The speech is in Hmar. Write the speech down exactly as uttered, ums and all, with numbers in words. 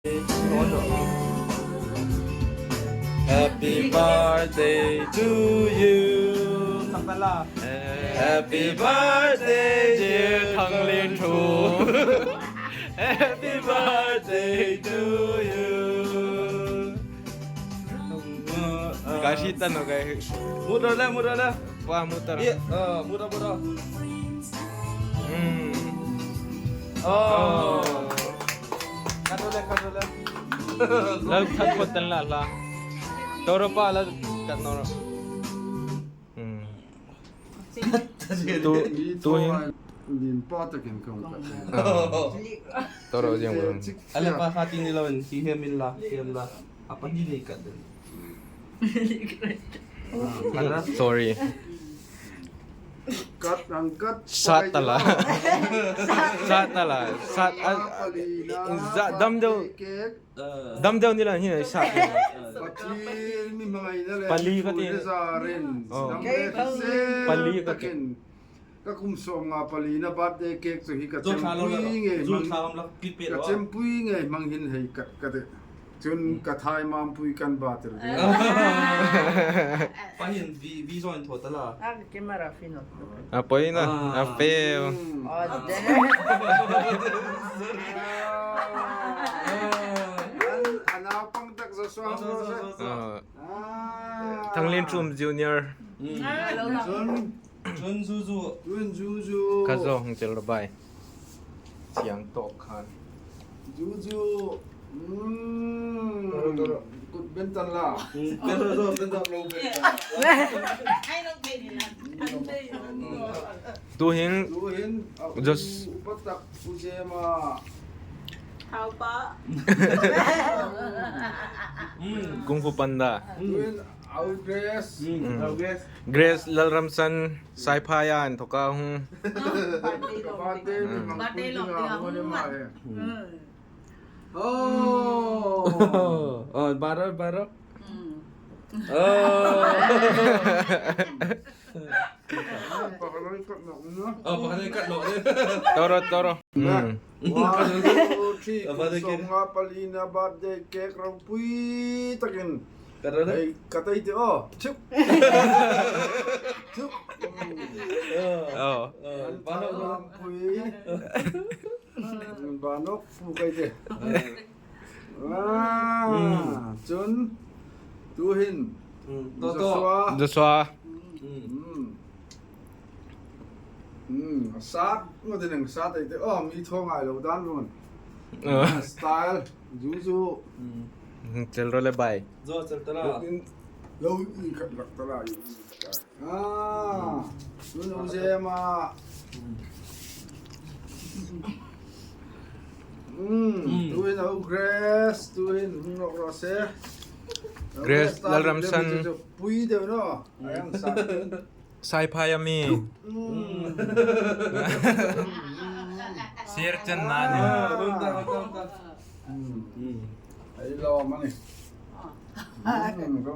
Happy birthday to you. Happy birthday, dear Thanglinṭhu. Happy birthday to you. Ka hriet ta naw ka. Hmu rawh le, hmu rawh le. Pa, hmu ta. Ie, a, hmu rawh, hmu rawh. Hmm. Oh. Ka ṭhu le, ka ṭhu le. Lal khat khawt tan la la. Toro pa la ka nor. Hmm. Tu, tu hin. Din pa takin kong ka. Ah. Toro jeng. Ale pa kha ting ni lo in, hi hem in la, hi hem la. A pa ni ni ka den. Sorry. Kat ang kat. Sat ta la. Sat ta la. Sat a, za dam deu. Dam deu ni la hi sat. Pali ka ti. Oh. Pali ka ti. Ka kum sawmnga palina birthday cake chu hi ka chempui ngei hmang, ka chempui ngei hmang hin hei kat ka ti. Chun ka thai mampui kan ba tir ding. Pa hin vi, vi join tho ta la. A camera fino. A poina, a feo. An, an a pang tak zo so. Thanglinṭhu Junior. Chun Chun Zuzu. Chun Zuzu. Ka zo hung chel rawh bai. Chiang tawk khan. Zuzu. Mm. Kut ben tan la. Mm. Ben rawh, ben rawh, lo ben tan. Tu hin. Tu hin. Just. Upa tak, u Jema. Haupa. Kung Fu Panda. Tu hin. Au Grace. Mm. Au Grace. Grace Lalramsan Saiphaia an thoka hung. Birthday lo ding a hung. Oh. Oh, baro, baro. Mm. Oh. Pakhat kat nawk. Toro, toro. Mm. One, two, three, kum sawmnga palina birthday cake ropui takin. Hei, ka tei te, oh. Chup. Chup. Oh. Banok, banok. Pui. Banok, pu kai te. Ah, chun. Tu hin. Joshua. Joshua. Mm. Mm, sat, ngo te nang sat ai te. Oh, mi thaw ngai lo dan run. Style, Zuzu. Mm. Chel rawh le bai. Zo chel ta la. Lo in ka lak ta la. Ah, tu nu je ma. Mm, tu hin au Grace, tu hin hung nok ro se. Grace Lalramsan. Pui deu no. Ayang sa. Saiphaia mi. Mm. Sir chen na ni. Ah, rum ta, rum ta, rum ta. Mm. Ai lo ma ni. Mm, ro